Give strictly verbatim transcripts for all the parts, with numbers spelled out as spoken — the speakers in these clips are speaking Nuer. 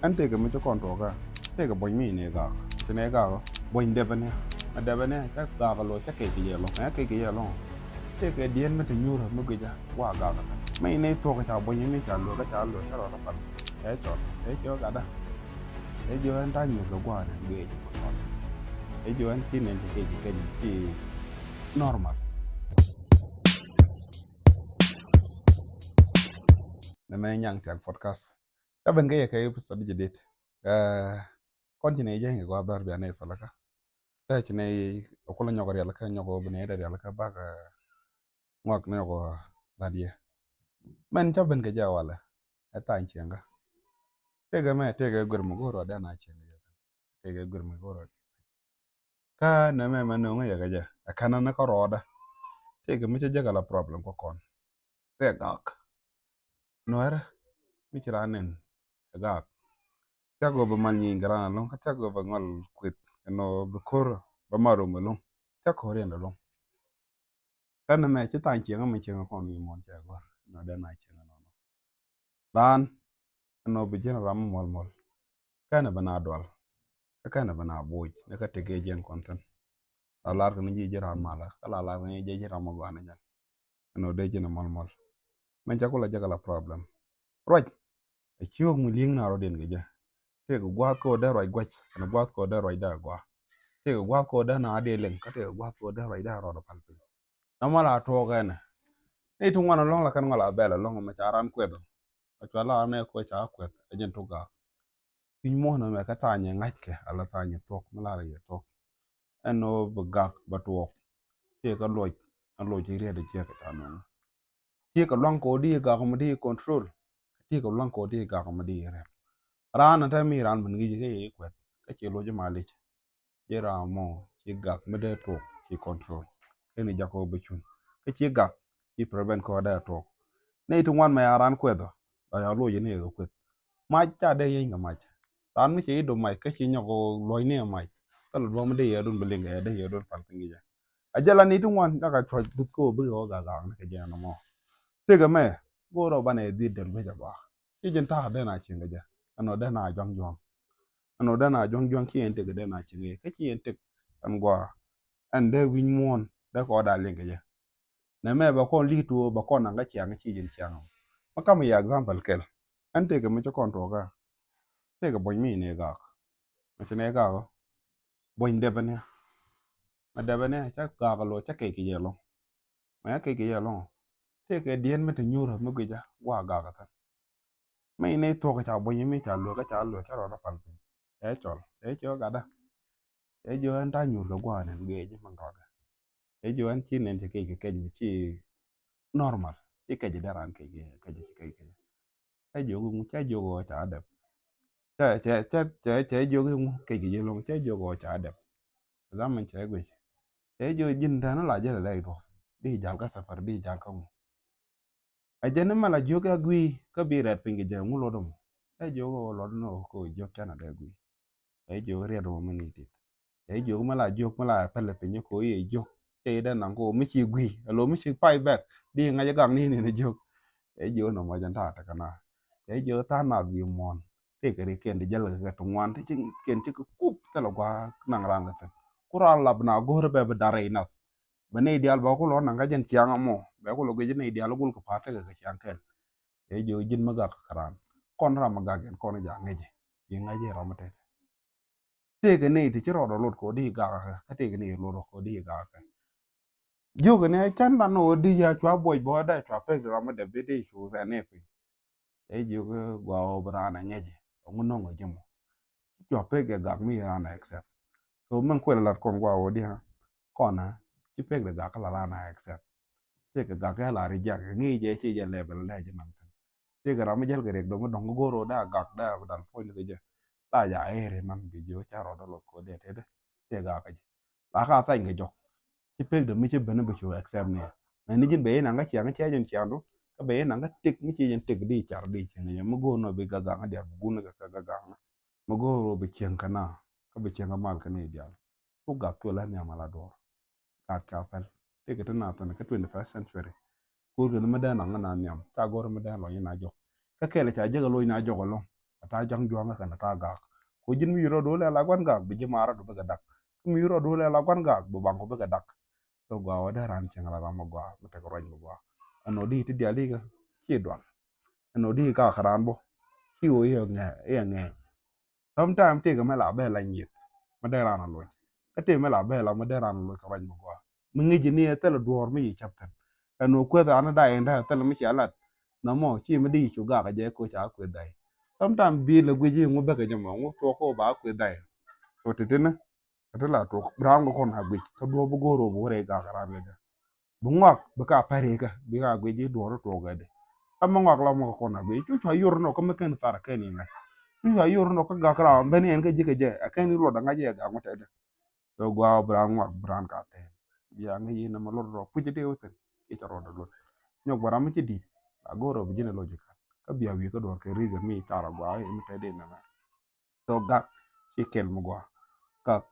Ɛn tëëkɛ mi ci kɔn tuɔɔkä, tëëkɛ buɔ̱ny mi ni gak. Ci ni gak, buɔ̱ny dɛpɛ ni. A dɛpɛ ni, ca gak lo̱, ca kɛc kɛ yɛ lɔ̱ŋ, ɛ kɛc kɛ yɛ lɔ̱ŋ. Tëëkɛ diɛn mi ti nyuur mi guic a, wa gak. Mi ni tuɔɔkä ca buɔ̱ny mi ca lo̱, kä ca lo̱, ca rɔ rɔ pal. Ɛ cɔl, ɛ cɔl gada. Ɛ jiɔ ɛn ta̱ nyuur kɛ gua̱a̱r ni guic. Ɛ jiɔ ɛn ci ni ti kɛc kɛ ni ci normal. Nɛ mɛ nyaŋ tiak podcast. Ca ben kɛ yɛ kɛ episode jadid. Ɛ, kɔn ci ni jɛ ŋi̱ gɔaa bär bia ni falakä. Tɛ ci ni kulɛ nyɔk rial kä nyɔk bi ni dɛ rial kä bak, ɛ, ŋuak ni nyɔk lat yɛ. Mɛn ca ben kɛ jɛ walɛ. Ɛ tha̱a̱ny cieŋkä. Tëëkɛ mɛ, tëëkɛ guer mi go̱o̱r wa dɛn a cieŋkä. Tëëkɛ guer mi go̱o̱r wa. Kä nɛmɛ mɛ nöŋä yɛ kɛ jɛ, ɛ kɛnɛ ni kä rɔɔdä. Tëëkɛ mi cä jek ala problem kä kɔn. Rɛ gak. Nuɛrɛ mi ci raan nin ɛ gak. Thiak ɣöö bɛ mal nyiny gɛ raan ɛlɔ̱ŋ, kä thiak ɣöö bɛ ŋɔl kueth ɛnɔ bi ko̱r bɛ mal rom ɛlɔ̱ŋ. Thiak ɣöö riɛn ɛlɔ̱ŋ. Kä nɛmɛ ci tha̱a̱ny cieŋä mi cieŋä kɔn wi̱i̱ muɔ̱ɔ̱n cɛ gɔ̱r. Nɔ dee na cieŋä nɔnɔ. Raan ɛn ɣöö bi ji̱n ram mi muɔl muɔl. Kɛnɛ bi na dual. Kä kɛnɛ bi na buuc ni kä tëk yɛ jiɛn kɔn thi̱n. La lar kɛ ni ji̱ ji̱ ram malä kä la lar kɛ ni ji̱ ji̱ ram mi gɔaa ni jɛn. Ɛn ɣöö dee ji̱n muɔl muɔl. Mɛn ca kulɛ jɛ kɛ la problem. Ruac. Ɛ ciök mi li̱eŋ na rɔ̱diɛn kɛ jɛ. Tëëkɛ gua̱a̱th kɛ ɣöö dee ruac gua̱c kɛnɛ gua̱a̱th kɛ ɣöö dee ruac dee gɔaa. Tëëkɛ gua̱a̱th kɛ ɣöö dee na dee liŋ kä tëëkɛ gua̱a̱th kɛ ɣöö dee ruac dee rɔɔdɛ pal piny. Nɔmɔ la tuɔɔk ɛnɛ. Ni ti ŋuan ɛlɔ̱ŋ la kɛn ŋɔl a bɛl ɛlɔ̱ŋ ɛmɛ ca ran kuɛth ɔ. A cua la ran ɛ kuɛ ca kuɛth ɛ jɛn tuk gak. Piny muɔ̱ɔ̱n ɛmɛ kä tha̱a̱nyɛ ŋa̱ckɛ ala tha̱a̱nyɛ thuɔ̱k mi la rɛ yɛ thuɔ̱k. Ɛn ɣöö bi gak bɛ tuɔɔk. Tëëkɛ luɔc ɛn luɔc ci riɛt ɛ ciek ɛ ca nɔŋ. Tëëkɛ luaŋ kɛ ɣöö di gak ɛmɛ di control. Tëëkɛ luaŋ kɛ ɣöö di gak ɛmɛ di rɛp. Raan ɛ tɛ mi raan ben ŋi̱i̱c kɛ yɛ kuɛth kä ci luɔc malic. Ji̱ ram mɔ ci gak mi dee tuɔk ci control. Keni jakɔ bi cun. Kä ci gak ci prevent kɔ dee tuɔk. Ni ti ŋuan mɛ ya ran kuɛth ɔ. La ya luɔc ni kɛ kuɛth. Mac ca dee yeny kɛ mac. Ran mi ci ido mac kä ci nyɔk luɔc ni mac. Kä la duɔm dee yɛ dun bi liŋ kɛ dee yɛ dun pal piny kɛ jɛ. A jɛ la ni ti ŋuan jakɔ cuɔc duth kɔ bi kɛ wä gak gak ni kɛ jɛ nɔmɔ. Tëëkɛ mɛ go̱o̱r ɔ banɛ dhil del guec a gɔaa. Ci jin ta̱a̱ dee na cieŋ kɛ jɛ. Ɛnɔ dee na juaŋ juaŋ. Ɛn ɣöö dee na juɔ̱ŋ juɔ̱ŋ ci ɛn tëk dee na ci ŋee kä ci ɛn tëk ɛn gɔaa. Ɛn dee wi̱ny muɔ̱ɔ̱n dee kɔɔda liŋ kɛ jɛ. Nɛmɛ bɛ kɔn li̱k tuɔ bɛ kɔn naŋ kä ciaŋ ci ji̱n ciaŋ. Mä kam yɛ example kɛl. Ɛn tëk mi ci kɔn tuɔɔkä. Tëk buɔ̱ny mi ni gak. Mi ci ni gak ɔ. Buɔ̱ny dɛpɛ ni. Mɛ dɛpɛ ni ca gak lo̱ ca kɛc kɛ jɛ lɔ̱ŋ. Mɛ ca kɛc kɛ jɛ lɔ̱ŋ. Tëk kɛ diɛn mi ti nyuur mi guic a gua gak ɛ thɛn. Mi ni thuɔk ca buɔ̱ny mi ca luek kä ca luek ca rɔɔdä pal piny. Ɛ cɔl ɛ cɔl gatdä. Ɛ jiɔ ɛn ta̱ nyuur kɛ gua̱a̱n ɛn guiɛ ji̱ maŋ kɔakɛ. Ɛ jiɔ ɛn ci nɛn ci kec kɛ kec mi ci normal ci kec dee raan kec kec ci kec kec. Ɛ jiɔ ki ŋu cɛ jiɔ kɛ ca dɛp. Cɛ cɛ cɛ cɛ jiɔ ki ŋu kec kɛ jiɛ loŋ cɛ jiɔ kɛ ca dɛp. Zaman cɛ guic. Ɛ jiɔ ji̱n tɛn la jɛ lɛ lɛy duɔth di jal kä safar di jal kä ŋu. A jɛn ni mal a jiök a gui̱i̱ kä bi rɛt piny kɛ jɛ ŋu luɔt ɛmɔ. Ɛ jiök ɛ wä luɔt ni ɣöö kɛ jiök canɛ dee gui̱i̱. Ɛ jiök riɛt ɛmɔ mi ni tit. Ɛ jiök mal a jiök mal a pɛlɛ piny kɛ ɣöö yɛ jiök. Cɛ yi dee naŋ kɛ ɣöö mi ci gui̱i̱ a lo̱ mi ci pay bɛk di ŋa̱c ɛ gak ni ni ni jiök. Ɛ jiök nɔmɔ jɛn ta̱a̱ tekɛ na. Ɛ jiök ta̱a̱ na gui̱i̱ muɔ̱ɔ̱n. Tëëkɛ ri kiɛn ti jäl kɛ kɛ ti ŋuan ti ci kiɛn ci kɛ kup thilɛ gua̱a̱k naŋ raan kɛ thi̱n. Ku raan lap na go̱o̱r bɛ bi da̱r rɛy nath. Bɛ nɛy diaal bɛ kulɔ naŋ kä jɛn ciaŋ ɛmɔ bɛ kulɔ guic nɛy diaal gul kɛ pa̱a̱t tekɛ kɛ ciaŋ kɛl. Ɛ jiök ji̱n mi gak kɛ raan kɔn ram mi gak yɛn kɔn jaak ŋäcɛ. Bi ŋa̱c i̱ ram mi tɛt. Tëëkɛ nɛy ti ci rɔɔdɔ lot kɛ ɣöö di gak kɛ kä tëëkɛ nɛy lot kɛ ɣöö di gak kɛ. Jiök ni ɛ can dan ɣöö di ya cua buɔc bä dee cua pek ram mi dee bi di cu rɛn ni piny. Ɛ jiök gua ɣöö bi raan ɛ ŋäcɛ ɛ ŋu nɔŋ ɛ ji̱ mɔ. Cua pek ɛ gak mi raan ɛ accept. So min kuɛl lat kɔn gua ɣöö di ha kɔn ha ci pek de gak la raan a accept. Tëëkɛ gak kɛ la reject kɛ ŋi̱i̱c jɛ ci jɛ level lɛ ji̱ naŋ thi̱n. Tëëkɛ ram mi jäl kɛ riɛk dɔ̱ŋ mi dɔ̱ŋ go̱o̱r ɣöö dee a gak dee a bi dal puɔ̱ny kɛ jɛ. La ja ëë ri man bi jiö ca rɔɔdä lot kɛ ɣöö dee tetdä tëë gak kɛ jɛ. La ka thany kɛ jɔk. Ci pek de mi ci ben bi cu accept ni. Mɛ ni ji̱n bɛ yi naŋ kä ciaŋ cɛ ji̱n ciaŋdu kä bɛ yi naŋ kä tik mi ci ji̱n tik di car di cieŋ jɛ mi go̱o̱r nɔ bi gak gak ŋä diaal bi gun kɛ kɛ gak gak ŋä. Mi go̱o̱r ɣöö bi cieŋ kɛ na kä bi cieŋ kɛ mal kɛ ni diaal. Cu gak cuɛ lä nhiam ala duɔ̱ɔ̱r. Gak ca päl. Tëëkɛ ti na thi̱n kä twenty-first century. Ko̱r kɛ ni mi dee naŋ na nhiam ca go̱r mi dee lɔny na jɔk. Kä kɛl ca jek a loc na jɔk ɛlɔ̱ŋ. Ata ja̱ŋ jua̱ŋä kɛn ata gak. Ko ji̱n mi yurɔ dole la guan gak bi ji̱ mara du bikɛ dak. Ki mi yurɔ dole la guan gak bi baŋ ko bikɛ dak. So gua wä dee ran cieŋ la ram mi gua mi tek ruac mi gua. Ɛn ɔ di ti diali kɛ ci dual. Ɛn ɔ di gak ran bɔ ci wä iɛ ŋɛ iɛ ŋɛ. Sometimes tëëkɛ mɛ la bɛ la nyieth mɛ dee ran a loc. Kä tëë mɛ la bɛ la mɛ dee ran a loc kɛ ruac mi gua. Mi ŋi̱ci ni ɛ thilɛ duɔ̱ɔ̱r mi yi cap thi̱n. Ɛn wä kueth an da ɛn da thilɛ mi cia lat. Nɔmɔ ci mi di cu gak a jɛ ko ca kueth dai. Sometimes bi lɛ guic i̱ ŋu bäkɛ jɛ mɔ ŋu tuɔk ko ba kueth dai. So ti ti ni kä ti la tuɔk bi ran kɛ kɔn a guic kä duɔ̱ɔ̱r bi go̱o̱r wä bi wä rɛy gak ran kɛ jɛ. Bi ŋɔak bi ka pɛr ikä bi ka guic i̱ duɔ̱ɔ̱r tuɔk kɛ di. Kä mi ŋɔak la mɔ kɛ kɔn a guic cu cua yor nɔ kä mi kɛn thar kɛn iŋac. Cu cua yor nɔ kä gak ran ben iɛn kä ji̱ kɛ jɛ a kɛn i̱ luɔt a ŋac iɛ gak mɔ tɛt di. So gua bi ran ŋuak bi ran ka thɛɛn. Bia ŋäc yin ɛmɛ lot rɔ puc ti wä thin kiɛ cɛ rɔɔdɛ lot. Nyɔk bä ram mi ci di̱t a go̱o̱r rɔ bi ji̱n ɛ loc ikä. Kä bia wi̱i̱ kä duɔ̱ɔ̱r kɛ reason mi car a gua i̱ mi tɛt di nɛmɛ. So gak ci kɛl mi gua. Gak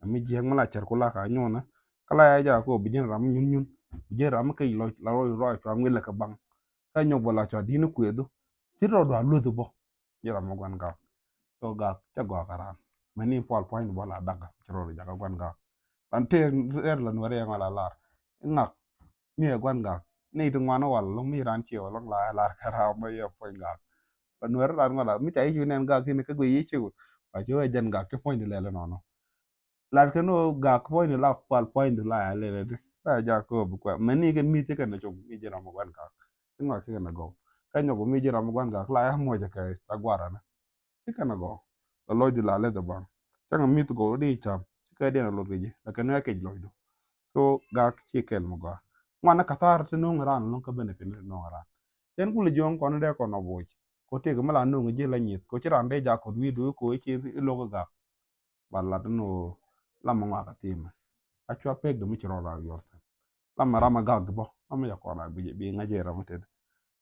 mi jiɛk mi la cɛr ku la ka nyuɔnä. Kä la ya jak ko bi ji̱n ram mi nyun nyun bi ji̱n ram mi kec lɔc la rɔɔc rɔɔc cua ŋuilɛ kɛ baŋ. Kä nyɔk bä la cua di̱n kueethu ci rɔ dua lueth bä. Ji̱ ram mi gua̱n gak. So gak cä gɔaa kɛ raan. Mɛni pual pua̱nydu bä la dakä ci rɔ jakä gua̱n gak. Lan tëë rɛr la nuɛr yɛ ŋɔl a lar iŋak. Mi ɛ gua̱n gak ni ti ŋuan wal loŋ mi raan ciɛ wal loŋ la ɛ lar kɛ raan bä yɛ puɔ̱ny gak. La nuɛr raan ŋɔl a mi ca i̱ cu nɛn gak kini kä guiy i̱ ciw. Ba ci wee jɛn gak ci puɔ̱nydu lɛl inɔnɔ. Lat kɛn ɣöö gak puɔ̱nydu la pual puɔ̱nydu la ya lɛl ɛ di la ya jak kɛ ɣöö bi kuɛ mɛni kɛn mi̱th ci kɛn a cum mi ji̱ ram mi gua̱n gak. Ci ŋɔak ci kɛn a gɔw. Kä nyɔk mi ji̱ ram mi gua̱n gak la ya muɔcɛ kɛ la guarana. Ci kɛn a gɔw. La lɔcdu la leth a baŋ. Cäŋ a mi̱th gɔw di cam ci kɛ diɛn a lot kɛ ji̱ la kɛn wee kec lɔcdu. So gak ci kɛl mi gɔaa. Ŋuan ni kathar ti no̱o̱ŋ ran lo̱ŋ kä ben a kɛn ti no̱o̱ŋ ran. Cɛn kulɛ jiɔŋ kɔn dee kɔn a boc. Ko tëëk mi la no̱o̱ŋ ji̱ la nyieth ko ci ran dee jak kɔt wi̱i̱du ko ci ilo̱k gak. Ba lat ni ɣöö lamɛ ŋɔak a thimɛ a cua pek di mi ci rɔ rak yuɔr thi̱n. Lamɛ ram a gak bä lamɛ ca kɔn a guic bi ŋa̱c i̱ ram mi tet.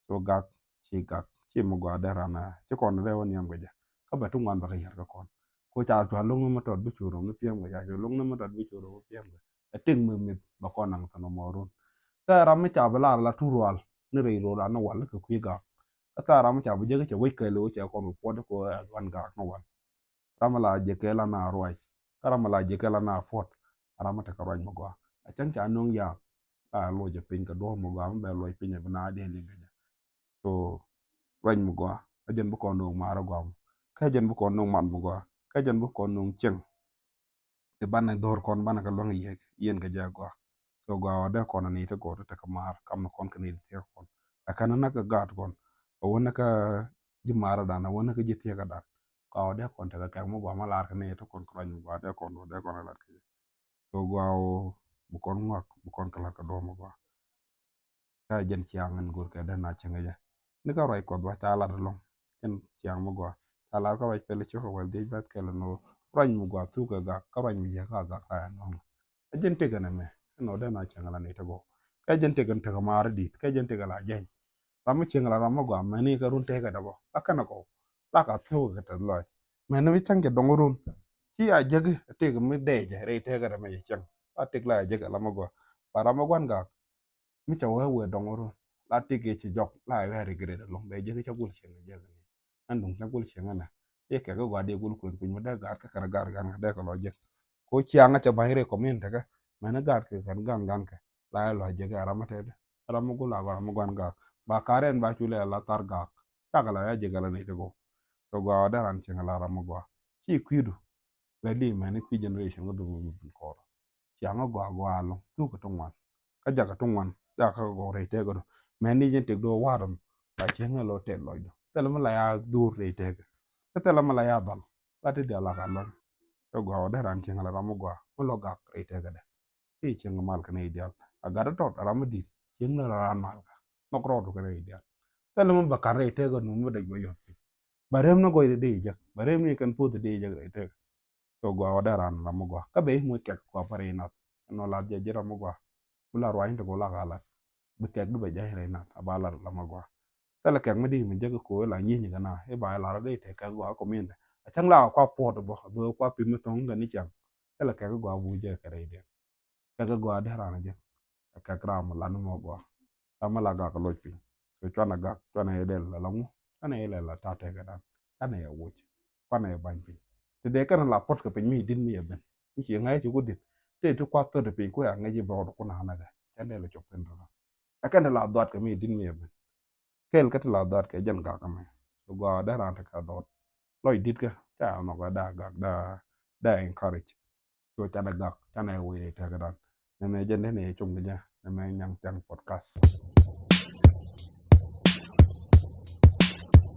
So gak ci gak ci mi gɔaa dee ran a ci kɔn dee wä niam kɛ jɛ. Kä bɛ ti ŋuan bɛ kɛ yɛr kɛ kɔn ko ca cua lo̱ŋ ni mi tɔt bi cu rom ni piɛm kɛ ca cua lo̱ŋ ni mi tɔt bi cu rom ni piɛm kɛ ɛ tik mi mith bɛ kɔn naŋ thi̱n ɔmɔ run. Kä ram mi ca bi lar la tu rual ni rɛy rol an ni wal kɛ kui̱ gak. Kä ram mi ca bi jek cɛ wec kɛ lo̱ cɛ kɔn bi puɔt ko ɛ guan gak ni wal. Ram mi la jek kɛ la na ruac kä ram mi la jek kɛ la na puɔt. Ram mi tekɛ ruac mi gɔaa a cäŋ ca no̱o̱ŋ yaak. A luɔc ɛ piny kɛ duɔ̱ɔ̱p mi gɔaa mi bɛ luɔc piny ɛ bi na diɛn liŋ kɛ jɛ. So ruac mi gɔaa kä jɛn bi kɔn no̱o̱ŋ maar ɛ gɔaa mɔ kä jɛn bi kɔn no̱o̱ŋ mat mi gɔaa kä jɛn bi kɔn no̱o̱ŋ cieŋ. Ti banɛ dho̱r kɔn banɛ kɛ luäŋ yiëk yien kɛ jɛ ɛ gɔaa. So gɔaa ɔ dee kɔn ni ti gɔɔ ti tekɛ maar kam ni kɔn kɛ ni ti thiek kɔn. Ɛ kɛn ni kɛ gaat kɔn ɛ wä ni kɛ ji̱ maarä dan ɛ wä ni kɛ ji̱ thiekä dan. Gɔaa ɔ dee kɔn tekɛ kɛk mi gɔaa ma lar kɛ ni ti kɔn kɛ ruac mi gɔaa dee kɔn ɔ dee kɔn ɛ lat kɛ jɛ. So gɔaa ɔ bi kɔn ŋuak bi kɔn kɛ lat kɛ duɔ̱ɔ̱p mi gɔaa. Kä jɛn ciaŋ in go̱r kɛ dee na cieŋ jɛ ni kä ruac kuɔth ba ca lat ɛlɔ̱ŋ. Jɛn ciaŋ mi gɔaa ca lat kä ruac pɛl cio̱k kɛ wɛl dhiec bɛth kɛl ɛn ɣöö ruac mi gɔaa thuk kɛ gak kä ruac mi jiäk kä gak kä ɛn ɣöö. Ɛ jɛn tëkɛ nɛ mɛ ɛn ɣöö dee na cieŋ la ni ti gɔw. Kä jɛn tëkɛ ni tekɛ maar di̱i̱t kä jɛn tëkɛ la jɛny. Ram mi cieŋ la ram mi gɔaa mɛni kä run tëkɛ dɛ bä kä kɛn ɛ gɔw. La ka thuk kɛ tɛth lɔc mɛni mi cäŋ cɛ dɔŋ run. Ci a jäki tëkɛ mi dee jɛ rɛy tëkɛ dɛ mɛ cɛ cieŋ. La tëk la a jäki la mi gɔaa ba ram mi gua̱n gak. Mi ca wee wee dɔŋ run la tik yɛ ci jɔk la wee regret ɛlɔŋ bɛ jek ca gul cieŋ jek ni. Ɛn duŋ ca gul cieŋ ɛnɛ yɛ kɛk gɔaa dee gul kueth piny mi dee gaat kä kɛn gaat gan kä dee kɛ lɔ jek. Ko ciaŋ ca ba̱ny rɛy kɔmin tekɛ mɛn gaat kɛ kɛn gan gan kɛ la yɛ lɔ jek ɛ ram mi tɛt ram mi gul a ram mi guan gaak ba ka̱r ɛn ba cu lɛ la thar gaak. Cakɛ la ya jek ɛlɛ ni ti gɔw. So gɔaa wä dee ran cieŋ la ram mi gɔaa ci kui̱du. Bɛ di mɛn i̱ kui̱ generation kä duŋ mi bin kɔɔr. Ciaŋ a gɔaa gɔaa lo̱ŋ thuk kɛ ti ŋuan. Kä jakä ti ŋuan jakä kɛ gɔw rɛy tëkä du. Mɛn ni jɛn tëk du wa̱a̱ dɔm la cieŋ a lɔ tɛt lɔcdu thilɛ mi la ya dhur rɛy tëkä. Kä thilɛ mi la ya dhal la ti dial la ka lɔny. Kä gɔaa wä dee ran cieŋ la ram mi gɔaa mi lɔ gak rɛy tëkä dɛ. Ti cieŋ mal kɛ nɛy dial a gat a tɔt a ram mi di̱t cieŋ la ran mal ka nhɔk rɔɔdu kɛ nɛy dial. Thilɛ mi bɛ ka̱n rɛy tëkä nu mi dec bɛ yɔth piny. Bɛ rem ni gɔy di di jek bɛ rem ni kɛn puth di jek rɛy tëkä. Kɛ gɔaa wä dee ran ram mi gɔaa kä bɛ i̱ muc kɛk gɔaa pa rɛy nath. Ɛn ɔ lat jɛ ji̱ ram mi gɔaa bi la ruany ti gɔaa la ka lat. Bi kɛk du bɛ jany rɛy nath a ba lat ram mi gɔaa. Thilɛ kɛk mi di mi jek ko̱o̱c la nyieny kɛ na i̱ ba i̱ lar di tɛ kɛk gɔaa kɔmin dɛ a cäŋ la kua puɔt bä bi kua pim mi tho̱ŋ kɛ ni cäŋ. Thilɛ kɛk gɔaa bu jek kɛ rɛy diɛn. Kɛk gɔaa dee ran jek. Kɛk ram mi lat ni mɔ gɔaa. Ram mi la gak loc piny. So cuanɛ gak cuanɛ yɛ dɛl la ŋu cuanɛ yɛ lɛ la ta̱a̱ tɛkɛ dan. canɛ yɛ woc, kuanɛ yɛ bany piny. Ti dee kɛn la puɔt kɛ piny mi dit mi yɛ ben mi ci ŋäc ci ku dit. Ti ti kuath thot piny ku ya ŋäc i̱ bɛ rɔɔd ku na nɛ kɛ canɛ lɛ cop thin rɔ. Ɛ kɛn ti la dhuat kɛ mi dit mi yɛ ben. Kɛl kä ti la dhuat kɛ jɛn gak ɛmɛ. Ti gɔaa dee raan ti kɛ dhuat. Lɔc dit kä ca nhɔk ɛ daa gak daa daa encourage. So canɛ gak canɛ wee tɛk dan. Nɛ mɛ jɛn dee ni cum kɛ jɛ nɛ mɛ nyaŋ tiaŋ podcast.